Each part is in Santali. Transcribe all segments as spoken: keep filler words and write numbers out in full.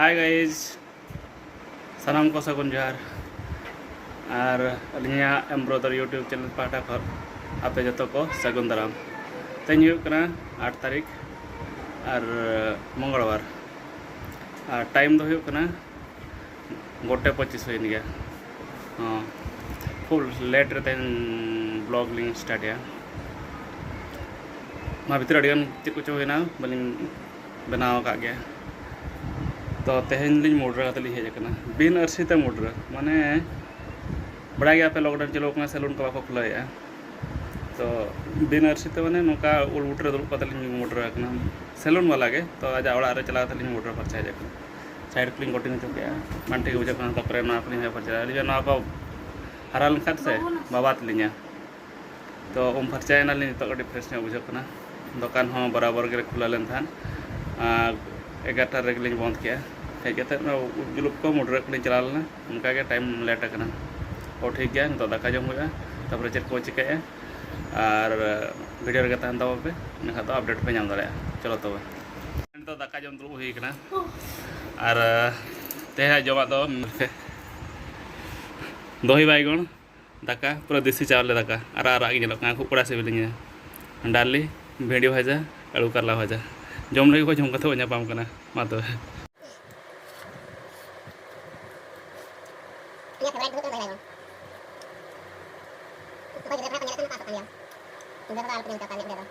Hi guys, ᱥᱟᱱᱟᱢ ᱠᱚ ᱥᱟᱹᱜᱩᱱ ᱡᱚᱦᱟᱨ᱾ ᱟᱨ ᱟᱹᱞᱤᱧᱟᱜ M Brother YouTube channel ᱯᱟᱦᱴᱟ ᱠᱷᱚᱱ ᱟᱯᱮ ᱡᱚᱛᱚ ᱠᱚ ᱥᱟᱹᱜᱩᱱ ᱫᱟᱨᱟᱢ᱾ ᱛᱮᱦᱮᱧ ᱦᱩᱭᱩᱜ ᱠᱟᱱᱟ ᱟᱴ ᱛᱟᱹᱨᱤᱠᱷ ᱟᱨ ᱢᱚᱝᱜᱚᱞᱵᱟᱨ᱾ ᱟᱨ time ᱫᱚ ᱦᱩᱭᱩᱜ ᱠᱟᱱᱟ ᱜᱚᱴᱮ ᱯᱚᱸᱪᱤᱥ ᱦᱩᱭᱮᱱ ᱜᱮᱭᱟ᱾ ᱦᱚᱸ, ᱠᱷᱩᱵ late ᱨᱮ ᱛᱮᱦᱮᱧ vlog ᱞᱤᱧ start ᱮᱜᱼᱟ᱾ ᱚᱱᱟ ᱵᱷᱤᱛᱨᱤ ᱟᱹᱰᱤᱜᱟᱱ ᱪᱮᱫ ᱠᱚᱪᱚ ᱦᱩᱭᱱᱟ, ᱵᱟᱹᱞᱤᱧ ᱵᱮᱱᱟᱣ ᱟᱠᱟᱫ ᱜᱮᱭᱟ᱾ ᱛᱚ ᱛᱮᱦᱮᱧ ᱞᱤᱧ ᱢᱩᱰᱨᱟᱹ ᱠᱟᱛᱮ ᱞᱤᱧ ᱦᱮᱡ ᱟᱠᱟᱱᱟ, ᱵᱤᱱ ᱟᱹᱨᱥᱤ ᱛᱮ ᱢᱩᱰᱨᱟᱹ᱾ ᱢᱟᱱᱮ ᱵᱟᱲᱟᱭ ᱜᱮᱭᱟ ᱯᱮ, lockdown ᱪᱟᱹᱞᱩ ᱟᱠᱟᱱᱟ, salon ᱠᱚ ᱵᱟᱠᱚ ᱠᱷᱩᱞᱟᱹᱣᱮᱫᱼᱟ᱾ ᱛᱚ ᱵᱤᱱ ᱟᱹᱨᱥᱤ ᱛᱮ ᱢᱟᱱᱮ ᱱᱚᱝᱠᱟ ᱩᱞ ᱵᱩᱴᱟᱹ ᱨᱮ ᱫᱩᱲᱩᱵ ᱠᱟᱛᱮ ᱞᱤᱧ ᱢᱩᱰᱨᱟᱹ ᱟᱠᱟᱱᱟ, salon ᱵᱟᱞᱟ ᱜᱮ᱾ ᱛᱚ ᱟᱡᱟᱜ ᱚᱲᱟᱜ ᱨᱮ ᱪᱟᱞᱟᱣ ᱠᱟᱛᱮ ᱞᱤᱧ ᱢᱩᱰᱨᱟᱹ ᱯᱷᱟᱨᱪᱟ ᱦᱮᱡ ᱟᱠᱟᱱᱟ᱾ Side ᱠᱚᱞᱤᱧ cutting ᱦᱚᱪᱚ ᱠᱮᱫᱼᱟ, ᱵᱟᱝ ᱴᱷᱤᱠ ᱵᱩᱡᱷᱟᱹᱜ ᱠᱟᱱᱟ᱾ ᱛᱟᱨᱯᱚᱨᱮ ᱱᱚᱣᱟ ᱠᱚᱞᱤᱧ ᱦᱮᱡ ᱯᱷᱟᱨᱪᱟᱭᱟ᱾ ᱟᱹᱞᱤᱧ ᱱᱚᱣᱟ ᱠᱚ ᱦᱟᱨᱟ ᱞᱮᱱᱠᱷᱟᱱ ᱥᱮ ᱵᱟᱵᱟ ᱛᱟᱹᱞᱤᱧᱟ᱾ ᱛᱚ ᱩᱢ ᱯᱷᱟᱨᱪᱟᱭᱮᱱᱟᱞᱤᱧ, ᱱᱤᱛᱚᱜ ᱠᱟᱹᱴᱤᱡ fresh ᱧᱚᱜ ᱵᱩᱡᱷᱟᱹᱜ ᱠᱟᱱᱟ᱾ ᱫᱚᱠᱟᱱ ᱦᱚᱸ ᱵᱚᱨᱟᱵᱚᱨ ᱜᱮ ᱠᱷᱩᱞᱟᱹᱣ ᱞᱮᱱ ᱛᱟᱦᱮᱸᱫ, ᱟᱨ ᱮᱜᱟᱨᱚᱴᱟ ᱨᱮᱜᱮᱞᱤᱧ ᱵᱚᱱᱫᱽ ᱠᱮᱜᱼᱟ᱾ ᱦᱮᱡ ᱠᱟᱛᱮᱫ ᱚᱱᱟ ᱩᱵ ᱡᱩᱞᱩᱯ ᱠᱚ ᱢᱩᱰᱨᱟᱹ ᱠᱚᱞᱤᱧ ᱪᱟᱞᱟᱣ ᱞᱮᱱᱟ, ᱚᱱᱠᱟ ᱜᱮ time late ᱟᱠᱟᱱᱟ᱾ ᱚ ᱴᱷᱤᱠ ᱜᱮᱭᱟ, ᱱᱤᱛᱚᱜ ᱫᱟᱠᱟ ᱡᱚᱢ ᱦᱩᱭᱩᱜᱼᱟ, ᱛᱟᱨᱯᱚᱨᱮ ᱪᱮᱫ ᱠᱚ ᱪᱤᱠᱟᱹᱭᱟ᱾ ᱟᱨ video ᱨᱮᱜᱮ ᱛᱟᱦᱮᱱ ᱛᱟᱵᱚᱱ ᱯᱮ, ᱤᱱᱟᱹᱠᱷᱟᱱ ᱫᱚ update ᱯᱮ ᱧᱟᱢ ᱫᱟᱲᱮᱭᱟᱜᱼᱟ᱾ ᱪᱚᱞᱚ ᱛᱚᱵᱮ, ᱱᱤᱛᱚᱜ ᱫᱟᱠᱟ ᱡᱚᱢ ᱫᱩᱲᱩᱵ ᱦᱩᱭ ᱠᱟᱱᱟ᱾ ᱟᱨ ᱛᱮᱦᱮᱧᱟᱜ ᱡᱚᱢᱟᱜ ᱫᱚ ᱫᱚᱦᱤ ᱵᱟᱭᱜᱚᱱ ᱫᱟᱠᱟ, ᱯᱩᱨᱟᱹ ᱫᱮᱥᱤ ᱪᱟᱣᱞᱮ ᱫᱟᱠᱟ, ᱟᱨᱟᱜ ᱟᱨᱟᱜ ᱜᱮ ᱧᱮᱞᱚᱜ ᱠᱟᱱᱟ, ᱠᱷᱩᱵ ᱠᱚᱲᱟ ᱥᱤᱵᱤᱞᱤᱧᱟ᱾ ᱰᱟᱞᱤ, ᱵᱷᱮᱸᱰᱤ ᱵᱷᱟᱡᱟ, ᱟᱹᱞᱩ ᱠᱟᱨᱞᱟ ᱵᱷᱟᱡᱟ᱾ ᱡᱚᱢ ᱞᱟᱹᱜᱤᱫ ᱠᱚ ᱡᱚᱢ ᱠᱟᱛᱮ ᱵᱚᱱ ᱧᱟᱯᱟᱢ ᱠᱟᱱᱟ᱾ ᱢᱟ ᱛᱚᱵᱮ᱾ ᱤᱧᱟᱹᱜ favourite ᱫᱚ ᱦᱩᱭᱩᱜ ᱠᱟᱱᱟ ᱫᱚᱦᱤ ᱵᱟᱭᱜᱚᱱ᱾ ᱚᱠᱚᱭ ᱜᱤᱫᱽᱨᱟᱹ ᱠᱷᱚᱱᱟᱜ ᱠᱚ ᱧᱮᱞᱮᱫ ᱠᱟᱱᱟ, ᱠᱚ ᱟᱥᱚᱜ ᱠᱟᱱ ᱜᱮᱭᱟ᱾ ᱜᱤᱫᱽᱨᱟᱹ ᱠᱚᱫᱚ ᱟᱞᱚᱯᱮ ᱧᱮᱞ ᱦᱚᱪᱚ ᱠᱚᱣᱟ ᱟᱞᱮᱭᱟᱜ video ᱫᱚ᱾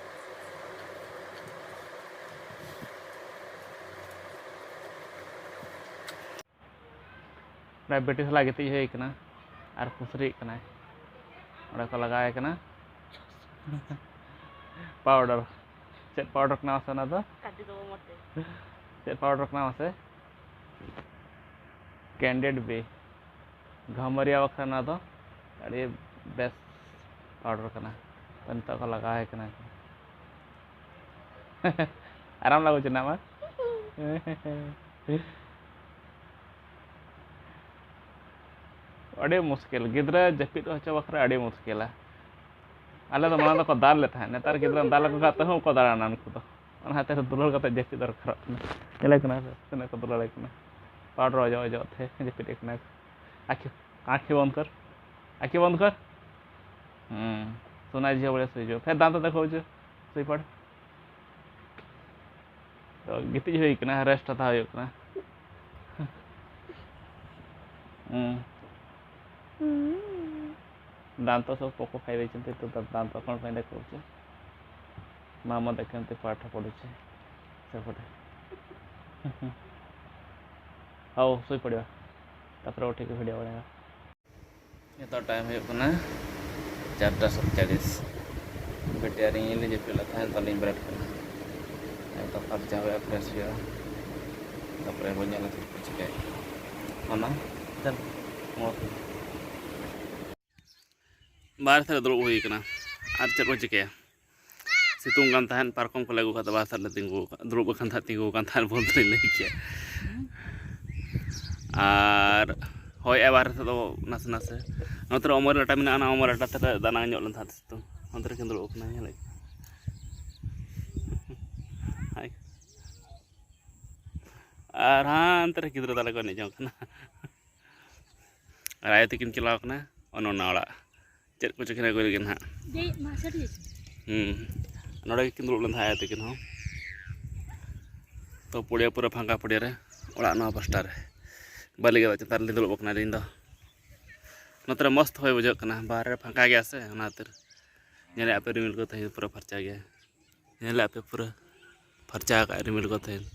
ᱚᱸᱰᱮ ᱵᱤᱴᱤ ᱥᱟᱞᱟᱜ ᱜᱤᱛᱤᱡ ᱦᱩᱭ ᱠᱟᱱᱟ ᱟᱨ ᱯᱩᱥᱨᱤᱜ ᱠᱟᱱᱟᱭ᱾ ᱚᱸᱰᱮ ᱠᱚ ᱞᱟᱜᱟᱣ ᱟᱭ ᱠᱟᱱᱟ powder᱾ ᱪᱮᱫ powder ᱠᱟᱱᱟ ᱢᱟᱥᱮ ᱚᱱᱟ ᱫᱚ? ᱠᱟᱹᱴᱤᱡ ᱫᱚ ᱢᱚᱴᱮ᱾ ᱪᱮᱫ powder ᱠᱟᱱᱟ ᱢᱟᱥᱮ? Candid B᱾ ᱜᱷᱟᱢᱟᱹᱨᱤᱭᱟ ᱵᱟᱠᱷᱨᱟ ᱱᱚᱣᱟ ᱫᱚ ᱟᱹᱰᱤ ᱵᱮᱥ powder ᱠᱟᱱᱟ᱾ ᱛᱚ ᱱᱤᱛᱚᱜ ᱠᱚ ᱞᱟᱜᱟᱣ ᱟᱭ ᱠᱟᱱᱟ᱾ ᱟᱨᱟᱢ ᱞᱟᱜᱟᱣ ᱪᱮᱫ ᱢᱟ᱾ ᱟᱹᱰᱤ ᱢᱩᱥᱠᱤᱞ, ᱜᱤᱫᱽᱨᱟᱹ ᱡᱟᱹᱯᱤᱫ ᱦᱚᱪᱚ ᱵᱟᱠᱷᱨᱟ ᱟᱹᱰᱤ ᱢᱩᱥᱠᱤᱞᱟ᱾ ᱟᱞᱮ ᱫᱚ ᱢᱟᱲᱟᱝ ᱫᱚᱠᱚ ᱫᱟᱞ ᱞᱮ ᱛᱟᱦᱮᱸᱫ, ᱱᱮᱛᱟᱨ ᱜᱤᱫᱽᱨᱟᱹᱢ ᱫᱟᱞ ᱞᱮᱠᱚ ᱠᱷᱟᱱ ᱛᱟᱹᱦᱩ ᱠᱚ ᱫᱟᱬᱟᱱᱟ ᱩᱱᱠᱩ ᱫᱚ᱾ ᱚᱱᱟ ᱠᱷᱟᱹᱛᱤᱨ ᱫᱩᱞᱟᱹᱲ ᱠᱟᱛᱮ ᱡᱟᱹᱯᱤᱫ ᱫᱚᱨᱠᱟᱨᱚᱜ ᱠᱟᱱᱟ᱾ ᱧᱮᱞᱮ ᱠᱟᱱᱟ ᱛᱤᱱᱟᱹᱜ ᱠᱚ ᱫᱩᱞᱟᱹᱲᱮ ᱠᱟᱱᱟ᱾ ᱯᱟᱣᱰᱟᱨ ᱚᱡᱚᱜ ᱚᱡᱚᱜ ᱛᱮ ᱡᱟᱹᱯᱤᱫ ᱠᱟᱱᱟ᱾ ᱟᱸᱠᱷᱤ, ᱟᱸᱠᱷᱤ ᱵᱚᱱᱫ ᱠᱚᱨ, ᱟᱸᱠᱷᱤ ᱵᱚᱱᱫ ᱠᱚᱨ᱾ ᱦᱩᱸ, ᱥᱳᱱᱟ ᱡᱷᱤᱭᱟ ᱵᱚᱞᱮ ᱥᱩᱭ ᱡᱚ᱾ ᱯᱷᱮᱨ ᱫᱟᱱᱛᱚ ᱫᱮᱠᱷᱟᱣ ᱦᱚᱪᱚ, ᱥᱩᱭ ᱯᱟᱲ᱾ ᱛᱚ ᱜᱤᱛᱤᱡ ᱦᱩᱭ ᱠᱟᱱᱟ, ᱨᱮᱥᱴ ᱦᱟᱛᱟᱣ ᱦᱩᱭᱩᱜ ᱠᱟᱱᱟ᱾ ᱦᱩᱸ᱾ ଦାନ୍ତ ସବୁ ପୋକ ଖାଇ ଦେଇଛନ୍ତି, ତ ଦା- ଦାନ୍ତ କ'ଣ ପାଇଁ ଦେଖାଉଛି? ମାମା ଦେଖନ୍ତି ପାଠ ପଢ଼ୁଛି ସେପଟେ। ହଉ, ଶୋଇପଡ଼ିବା, ତାପରେ ଉଠିକି ଭିଡ଼ିଓ ବନେଇବା। ᱱᱤᱛᱚᱜ ᱴᱟᱭᱤᱢ ᱦᱩᱭᱩᱜ ᱠᱟᱱᱟ ᱪᱟᱨᱴᱟ ᱥᱟᱛᱪᱟᱞᱤᱥ᱾ ᱵᱤᱴᱤ ᱟᱨ ᱤᱧ ᱞᱮ ᱡᱟᱹᱯᱤᱫ ᱞᱮᱫ ᱛᱟᱦᱮᱸᱫ, ᱱᱤᱛᱚᱜ ᱞᱤᱧ ᱵᱮᱨᱮᱫ ᱠᱟᱱᱟ᱾ ᱱᱤᱛᱚᱜ ᱯᱷᱟᱨᱪᱟ ᱦᱩᱭᱩᱜᱼᱟ, ᱯᱷᱨᱮᱥ ᱦᱩᱭᱩᱜᱼᱟ, ᱛᱟᱯᱚᱨᱮ ᱵᱚᱱ ᱧᱮᱞᱟ ᱪᱮᱫ ᱠᱚ ᱪᱤᱠᱟᱹᱭᱟ᱾ ᱚᱱᱟ ᱪᱟᱞ, ᱢᱚᱡᱽ᱾ ᱵᱟᱦᱨᱮ ᱥᱮᱫ ᱨᱮ ᱫᱩᱲᱩᱵ ᱦᱩᱭ ᱠᱟᱱᱟ, ᱟᱨ ᱪᱮᱫ ᱵᱚᱱ ᱪᱤᱠᱟᱹᱭᱟ? ᱥᱤᱛᱩᱝ ᱠᱟᱱ ᱛᱟᱦᱮᱸᱫ, ᱯᱟᱨᱠᱚᱢ ᱠᱚᱞᱮ ᱟᱹᱜᱩ ᱠᱟᱫᱟ, ᱵᱟᱦᱨᱮ ᱥᱮᱫ ᱞᱮ ᱛᱤᱸᱜᱩ ᱟᱠᱟᱫ, ᱫᱩᱲᱩᱵ ᱟᱠᱟᱱ ᱛᱟᱦᱮᱸᱫ, ᱛᱤᱸᱜᱩ ᱟᱠᱟᱱ ᱛᱟᱦᱮᱸᱫ ᱵᱚᱞᱛᱮ ᱞᱤᱧ ᱞᱟᱹᱭ ᱠᱮᱭᱟ᱾ ᱟᱨ ᱦᱚᱭᱮᱜᱼᱟ ᱵᱟᱦᱨᱮ ᱥᱮᱫ ᱫᱚ ᱱᱟᱥᱮ ᱱᱟᱥᱮ᱾ ᱱᱚᱛᱮ ᱨᱮ ᱚᱢᱚᱨ ᱟᱴᱟ ᱢᱮᱱᱟᱜᱼᱟ, ᱚᱱᱟ ᱚᱢᱚᱨ ᱟᱴᱟ ᱛᱮᱞᱮ ᱫᱟᱱᱟᱝ ᱧᱚᱜ ᱞᱮᱱ ᱛᱟᱦᱮᱸᱫ ᱥᱤᱛᱩᱝ᱾ ᱚᱱᱛᱮ ᱨᱮᱠᱤᱱ ᱫᱩᱲᱩᱵ ᱟᱠᱟᱱᱟ, ᱧᱮᱞᱮᱫ ᱠᱤᱱ᱾ ᱦᱟᱭ᱾ ᱟᱨ ᱦᱟᱱᱛᱮ ᱨᱮ ᱜᱤᱫᱽᱨᱟᱹ ᱛᱟᱞᱮ ᱠᱚ ᱮᱱᱮᱡ ᱡᱚᱝ ᱠᱟᱱᱟ᱾ ᱟᱨ ᱟᱭᱳ ᱛᱟᱹᱠᱤᱱ ᱪᱟᱞᱟᱣ ᱠᱟᱱᱟ ᱚᱱᱮ ᱚᱱᱟ ᱚᱲᱟᱜ, ᱪᱮᱫ ᱠᱚᱪᱚ ᱠᱤᱱ ᱟᱹᱜᱩᱭ ᱞᱟᱹᱜᱤᱫ ᱱᱟᱦᱟᱜ᱾ ᱦᱩᱸ, ᱱᱚᱰᱮ ᱜᱮᱠᱤᱱ ᱫᱩᱲᱩᱵ ᱞᱮᱱ ᱛᱟᱦᱮᱸᱫ ᱟᱭᱳ ᱛᱟᱹᱠᱤᱱ ᱦᱚᱸ᱾ ᱛᱚ ᱯᱚᱲᱤᱭᱟ ᱯᱩᱨᱟᱹ ᱯᱷᱟᱸᱠᱟ ᱯᱚᱲᱤᱭᱟ ᱨᱮ, ᱚᱲᱟᱜ ᱱᱚᱣᱟ ᱯᱟᱥᱴᱟ ᱨᱮ᱾ ᱵᱟᱹᱞᱤ ᱜᱟᱫᱟ ᱪᱮᱛᱟᱱ ᱨᱮᱞᱤᱧ ᱫᱩᱲᱩᱵ ᱟᱠᱟᱱᱟ ᱟᱹᱞᱤᱧ ᱫᱚ᱾ ᱱᱚᱛᱮ ᱨᱮ ᱢᱚᱥᱛ ᱦᱚᱭ ᱵᱩᱡᱷᱟᱹᱜ ᱠᱟᱱᱟ, ᱵᱟᱦᱨᱮ ᱨᱮ ᱯᱷᱟᱸᱠᱟ ᱜᱮᱭᱟ ᱥᱮ, ᱚᱱᱟ ᱠᱷᱟᱹᱛᱤᱨ᱾ ᱧᱮᱞᱮᱫ ᱟᱯᱮ ᱨᱤᱢᱤᱞ ᱠᱚ ᱛᱮᱦᱮᱧ ᱯᱩᱨᱟᱹ ᱯᱷᱟᱨᱪᱟ ᱜᱮᱭᱟ᱾ ᱧᱮᱞᱮᱫ ᱟᱯᱮ ᱯᱩᱨᱟᱹ ᱯᱷᱟᱨᱪᱟ ᱟᱠᱟᱫ ᱨᱤᱢᱤᱞ ᱠᱚ ᱛᱮᱦᱮᱧ᱾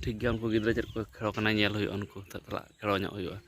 ᱴᱷᱤᱠ ᱜᱮᱭᱟ, ᱩᱱᱠᱩ ᱜᱤᱫᱽᱨᱟᱹ ᱪᱮᱫ ᱠᱚ ᱠᱷᱮᱞ ᱠᱟᱱᱟ ᱧᱮᱞ ᱦᱩᱭᱩᱜᱼᱟ, ᱩᱱᱠᱩ ᱥᱟᱞᱟᱜ ᱠᱷᱮᱞ ᱧᱚᱜ ᱦᱩᱭᱩᱜᱼᱟ᱾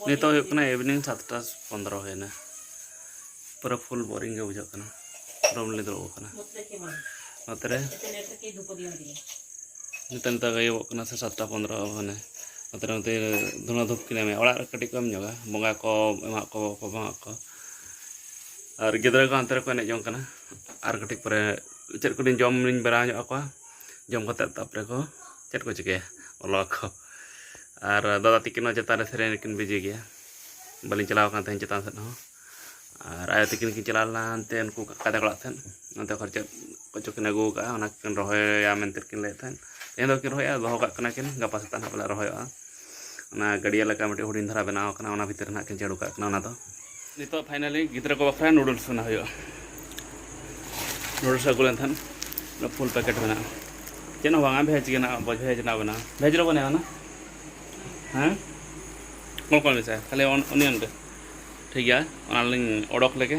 ᱱᱤᱛᱚᱜ ᱦᱩᱭᱩᱜ ᱠᱟᱱᱟ ᱤᱵᱷᱤᱱᱤᱝ ᱥᱟᱛᱴᱟ ᱯᱚᱱᱫᱽᱨᱚ ᱦᱩᱭᱱᱟ᱾ ᱯᱩᱨᱟᱹ ᱯᱷᱩᱞ ᱵᱳᱨᱤᱝ ᱜᱮ ᱵᱩᱡᱷᱟᱹᱜ ᱠᱟᱱᱟ᱾ ᱨᱩᱢ ᱨᱮᱞᱤᱧ ᱫᱩᱲᱩᱵ ᱟᱠᱟᱱᱟ᱾ ᱱᱚᱛᱮ ᱨᱮ ᱱᱤᱛᱚᱜ ᱱᱤᱛᱚᱜ ᱟᱹᱭᱩᱵᱚᱜ ᱠᱟᱱᱟ ᱥᱮ ᱥᱟᱛᱴᱟ ᱯᱚᱱᱫᱽᱨᱚ ᱢᱟᱱᱮ᱾ ᱱᱚᱛᱮ ᱨᱮ ᱱᱚᱛᱮ ᱫᱷᱩᱬᱟᱹ ᱫᱷᱩᱯ ᱠᱤᱱ ᱮᱢᱮᱫ, ᱚᱲᱟᱜ ᱨᱮ ᱠᱟᱹᱴᱤᱡ ᱠᱚ ᱮᱢ ᱧᱚᱜᱟ, ᱵᱚᱸᱜᱟ ᱠᱚ ᱮᱢᱟᱜ ᱠᱚ, ᱵᱟᱵᱟ ᱮᱢᱟᱜ ᱠᱚ᱾ ᱟᱨ ᱜᱤᱫᱽᱨᱟᱹ ᱠᱚ ᱦᱟᱱᱛᱮ ᱨᱮᱠᱚ ᱮᱱᱮᱡ ᱡᱚᱝ ᱠᱟᱱᱟ᱾ ᱟᱨ ᱠᱟᱹᱴᱤᱡ ᱯᱚᱨᱮ ᱪᱮᱫ ᱠᱚᱞᱤᱧ ᱡᱚᱢ ᱞᱤᱧ ᱵᱮᱱᱟᱣ ᱧᱚᱜ ᱟᱠᱚᱣᱟ᱾ ᱡᱚᱢ ᱠᱟᱛᱮᱫ ᱛᱟᱨᱯᱚᱨᱮ ᱠᱚ ᱪᱮᱫ ᱠᱚ ᱪᱤᱠᱟᱹᱭᱟ, ᱚᱞᱚᱜ ᱟᱠᱚ᱾ ᱟᱨ ᱫᱟᱫᱟ ᱛᱤᱠᱤᱱ ᱦᱚᱸ ᱪᱮᱛᱟᱱ ᱨᱮ ᱥᱮᱨᱮᱧ ᱨᱮᱠᱤᱱ ᱵᱤᱡᱤ ᱜᱮᱭᱟ᱾ ᱵᱟᱹᱞᱤᱧ ᱪᱟᱞᱟᱣ ᱟᱠᱟᱱ ᱛᱟᱦᱮᱸᱫ ᱪᱮᱛᱟᱱ ᱥᱮᱫ ᱦᱚᱸ᱾ ᱟᱨ ᱟᱭᱳ ᱛᱤᱠᱤᱱ ᱠᱤᱱ ᱪᱟᱞᱟᱣ ᱞᱮᱱᱟ ᱦᱟᱱᱛᱮ ᱩᱱᱠᱩ ᱠᱟᱠᱟ ᱛᱟᱠᱚ ᱚᱲᱟᱜ ᱥᱮᱫ᱾ ᱚᱱᱛᱮ ᱠᱷᱚᱱ ᱪᱮᱫ ᱠᱚᱪᱚ ᱠᱤᱱ ᱟᱹᱜᱩ ᱟᱠᱟᱫᱼᱟ, ᱚᱱᱟ ᱠᱤᱱ ᱨᱚᱦᱚᱭᱟ ᱢᱮᱱᱛᱮ ᱠᱤᱱ ᱞᱟᱹᱭᱮᱫ ᱛᱟᱦᱮᱸᱫ᱾ ᱛᱮᱦᱮᱧ ᱫᱚ ᱠᱤᱱ ᱨᱚᱦᱚᱭᱟ, ᱫᱚᱦᱚ ᱠᱟᱜ ᱠᱟᱱᱟ ᱠᱤᱱ, ᱜᱟᱯᱟ ᱥᱮᱛᱟᱜ ᱱᱟᱦᱟᱜ ᱯᱟᱞᱮ ᱨᱚᱦᱚᱭᱚᱜᱼᱟ᱾ ᱚᱱᱟ ᱜᱟᱹᱰᱭᱟᱹ ᱞᱮᱠᱟ ᱢᱤᱫᱴᱤᱡ ᱦᱩᱰᱤᱧ ᱫᱷᱟᱨᱟ ᱵᱮᱱᱟᱣ ᱟᱠᱟᱱᱟ, ᱚᱱᱟ ᱵᱷᱤᱛᱤᱨ ᱨᱮ ᱱᱟᱦᱟᱜ ᱠᱤᱱ ᱪᱟᱹᱲᱩ ᱠᱟᱜ ᱠᱟᱱᱟ ᱚᱱᱟ ᱫᱚ᱾ ᱱᱤᱛᱚᱜ finally ᱜᱤᱫᱽᱨᱟᱹ ᱠᱚ ᱵᱟᱠᱷᱨᱟ noodles ᱵᱮᱱᱟᱣ ᱦᱩᱭᱩᱜᱼᱟ᱾ Noodles ᱟᱹᱜᱩ ᱞᱮᱱ ᱛᱟᱦᱮᱸᱫ, ᱚᱱᱟ full packet ᱢᱮᱱᱟᱜᱼᱟ᱾ ᱪᱮᱫ ᱦᱚᱸ ᱵᱟᱝᱟ, veg ᱜᱮ ᱱᱟᱦᱟᱜ, veg ᱱᱟᱦᱟᱜ ᱵᱮᱱᱟᱣ᱾ Veg ᱨᱮ ᱵᱟᱹᱱᱩᱜᱼᱟ ᱚᱱᱟ? ᱦᱮᱸ? ᱠᱚᱞ ᱠᱚᱞ ᱢᱮᱥᱮ, ᱠᱷᱟᱹᱞᱤ ᱚᱱ-, onion ᱜᱮ᱾ ᱴᱷᱤᱠ ᱜᱮᱭᱟ, ᱚᱱᱟ ᱞᱤᱧ ᱚᱰᱚᱠ ᱞᱮᱜᱮ᱾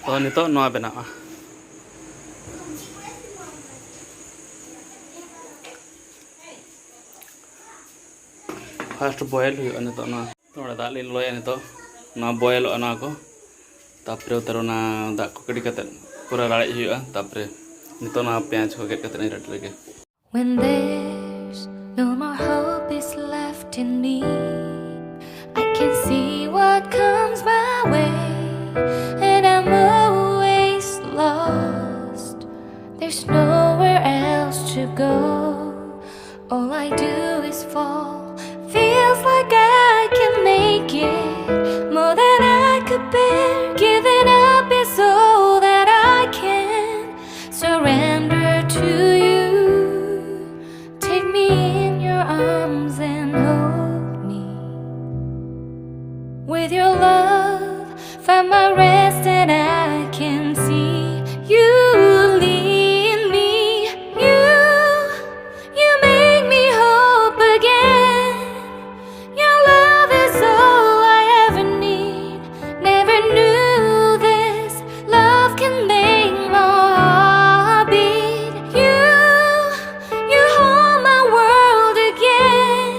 ᱛᱚ ᱱᱤᱛᱚᱜ ᱱᱚᱣᱟ ᱵᱮᱱᱟᱜᱼᱟ᱾ First boil ᱦᱩᱭᱩᱜᱼᱟ ᱱᱤᱛᱚᱜ ᱱᱚᱣᱟ᱾ ᱛᱷᱚᱲᱟ ᱫᱟᱜ ᱞᱤᱧ ᱞᱚᱞᱚᱭᱟ ᱱᱤᱛᱚᱜ᱾ ᱱᱚᱣᱟ boilᱚᱜᱼᱟ ᱱᱚᱣᱟ ᱠᱚ᱾ ᱛᱟᱯᱚᱨᱮ ᱩᱛᱟᱹᱨ ᱚᱱᱟ ᱫᱟᱜ ᱠᱚ ᱠᱟᱹᱴᱤᱡ ᱠᱟᱛᱮᱫ ᱯᱩᱨᱟᱹ ᱨᱟᱲᱮᱡ ᱦᱩᱭᱩᱜᱼᱟ᱾ ᱛᱟᱯᱚᱨᱮ ᱱᱤᱛᱚᱜ ᱱᱚᱣᱟ ᱯᱮᱸᱭᱟᱡᱽ ᱠᱚ ᱜᱮᱫ ᱠᱟᱛᱮᱫ ᱤᱧ ᱨᱮᱰᱤ ᱞᱮᱜᱮ᱾ When there's no more hope is left in me, I can see what comes my way, and I'm always lost. There's nowhere else to go. All I do is fall. Feels like I can make it more than I could bear. Giving up is all that I can. Surrender to you. Take me in your arms and hold me. With your love, find my rest and I can see you lead me. You, you make me hope again. Your love is all I ever need. Never knew this love can make my heart beat. You, you hold my world again.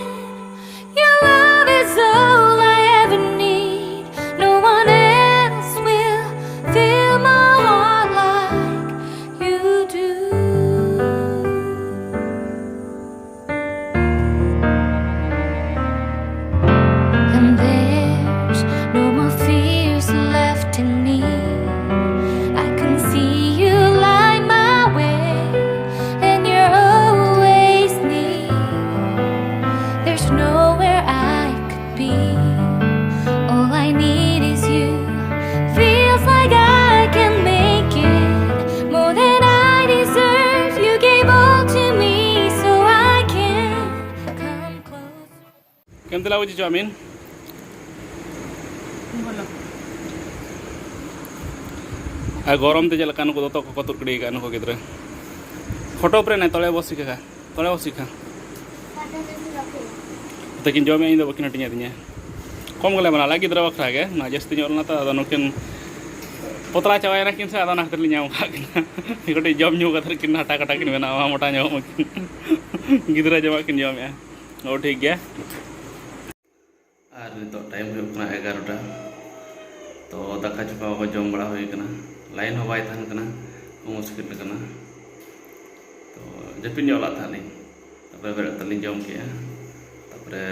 Your love ᱵᱟᱡᱮ ᱪᱚ ᱟᱹᱢᱤᱱ᱾ ᱟᱨ ᱜᱚᱨᱚᱢ ᱛᱮ ᱪᱮᱫ ᱞᱮᱠᱟ ᱱᱩᱠᱩ ᱫᱚᱛᱚ ᱠᱚᱠᱚ ᱛᱩᱫ ᱜᱤᱰᱤ ᱟᱠᱟᱫ ᱱᱩᱠᱩ ᱜᱤᱫᱽᱨᱟᱹ᱾ ᱯᱷᱳᱴᱳ ᱯᱨᱮ ᱱᱮ ᱛᱚᱲᱮ ᱵᱚᱥᱤ ᱠᱟᱠᱟ, ᱛᱚᱲᱮ ᱵᱚᱥᱤ ᱠᱷᱟ᱾ ᱛᱟᱹᱠᱤᱱ ᱡᱚᱢᱮᱫ, ᱤᱧ ᱫᱚ ᱵᱟᱹᱠᱤᱱ ᱦᱟᱹᱴᱤᱧ ᱟᱹᱫᱤᱧᱟ᱾ ᱠᱚᱢ ᱜᱮᱞᱮ ᱵᱮᱱᱟᱣ ᱞᱮᱫᱼᱟ ᱜᱤᱫᱽᱨᱟᱹ ᱵᱟᱠᱷᱨᱟ ᱜᱮ, ᱚᱱᱟ ᱡᱟᱹᱥᱛᱤ ᱧᱚᱜ ᱞᱮᱱᱟ ᱛᱚ, ᱟᱫᱚ ᱱᱩᱠᱤᱱ ᱯᱚᱛᱞᱟ ᱪᱟᱵᱟᱭᱮᱱᱟ ᱠᱤᱱ ᱥᱮ, ᱟᱫᱚ ᱚᱱᱟ ᱠᱷᱟᱹᱛᱤᱨ ᱞᱤᱧ ᱧᱟᱢ ᱟᱠᱟᱫ ᱠᱤᱱᱟ᱾ ᱠᱟᱹᱴᱤᱡ ᱡᱚᱢ ᱧᱩ ᱠᱟᱛᱮ ᱠᱤᱱ ᱦᱟᱴᱟ ᱠᱟᱴᱟ ᱠᱤᱱ ᱵᱮᱱᱟᱣᱟ, ᱢᱚᱴᱟ ᱧᱚᱜ ᱢᱟᱠᱤᱱ᱾ ᱜᱤᱫᱽᱨᱟᱹ ᱡᱚᱢᱟᱜ ᱠᱤᱱ ᱡᱚᱢᱮᱫᱼᱟ᱾ ᱚ, ᱴᱷᱤᱠ ᱜᱮᱭᱟ᱾ ᱟᱨ ᱱᱤᱛᱚᱜ ᱴᱟᱭᱤᱢ ᱦᱩᱭᱩᱜ ᱠᱟᱱᱟ ᱮᱜᱟᱨᱚᱴᱟ᱾ ᱛᱚ ᱫᱟᱠᱟ ᱪᱚᱠᱟ ᱠᱚ ᱡᱚᱢ ᱵᱟᱲᱟ ᱦᱩᱭ ᱠᱟᱱᱟ, ᱞᱟᱭᱤᱱ ᱦᱚᱸ ᱵᱟᱭ ᱛᱟᱦᱮᱱ ᱠᱟᱱᱟ, ᱢᱩᱥᱠᱤᱞ ᱠᱟᱱᱟ᱾ ᱛᱚ ᱡᱟᱹᱯᱤᱫ ᱧᱚᱜ ᱞᱟᱜ ᱛᱟᱦᱮᱸᱫ ᱞᱤᱧ, ᱛᱟᱨᱯᱚᱨᱮ ᱵᱮᱨᱮᱫ ᱠᱟᱛᱮ ᱞᱤᱧ ᱡᱚᱢ ᱠᱮᱜᱼᱟ᱾ ᱛᱟᱨᱯᱚᱨᱮ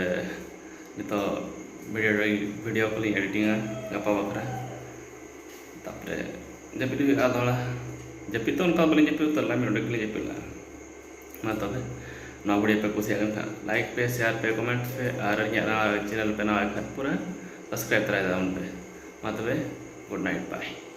ᱱᱤᱛᱚᱜ ᱵᱷᱤᱰᱤᱭᱳ, ᱵᱷᱤᱰᱤᱭᱳ ᱠᱚᱞᱤᱧ ᱮᱰᱤᱴᱤᱝᱟ ᱜᱟᱯᱟ ᱵᱟᱠᱷᱨᱟ᱾ ᱛᱟᱨᱯᱚᱨᱮ ᱡᱟᱹᱯᱤᱫ ᱦᱩᱭᱩᱜᱼᱟ ᱫᱚᱦᱲᱟ᱾ ᱡᱟᱹᱯᱤᱫ ᱫᱚ ᱚᱱᱠᱟ ᱵᱟᱹᱞᱤᱧ ᱡᱟᱹᱯᱤᱫ ᱩᱛᱟᱹᱨ ᱞᱮᱫᱟ, ᱢᱤᱫ ᱰᱚᱸᱰᱮᱠ ᱜᱮᱞᱤᱧ ᱡᱟᱹᱯᱤᱫ ᱞᱮᱫᱟ᱾ ᱢᱟ ᱛᱚᱵᱮ, ᱱᱚᱣᱟ ᱵᱷᱤᱰᱤᱭᱳ ᱯᱮ ᱠᱩᱥᱤᱭᱟᱜ ᱠᱟᱱ ᱠᱷᱟᱱ ᱞᱟᱭᱤᱠ ᱯᱮ, ᱥᱮᱭᱟᱨ ᱯᱮ, ᱠᱚᱢᱮᱱᱴ ᱯᱮ, ᱟᱨ ᱤᱧᱟᱹᱜ ᱱᱚᱣᱟ ᱪᱮᱱᱮᱞ ᱯᱮ ᱱᱟᱣᱟ ᱠᱷᱟᱱ ᱯᱩᱨᱟᱹ ᱥᱟᱵᱥᱠᱨᱟᱭᱤᱵ ᱛᱚᱨᱟᱭ ᱛᱟᱵᱚᱱ ᱯᱮ᱾ ᱢᱟ ᱛᱚᱵᱮ, ᱜᱩᱰ ᱱᱟᱭᱤᱴ, ᱵᱟᱭ᱾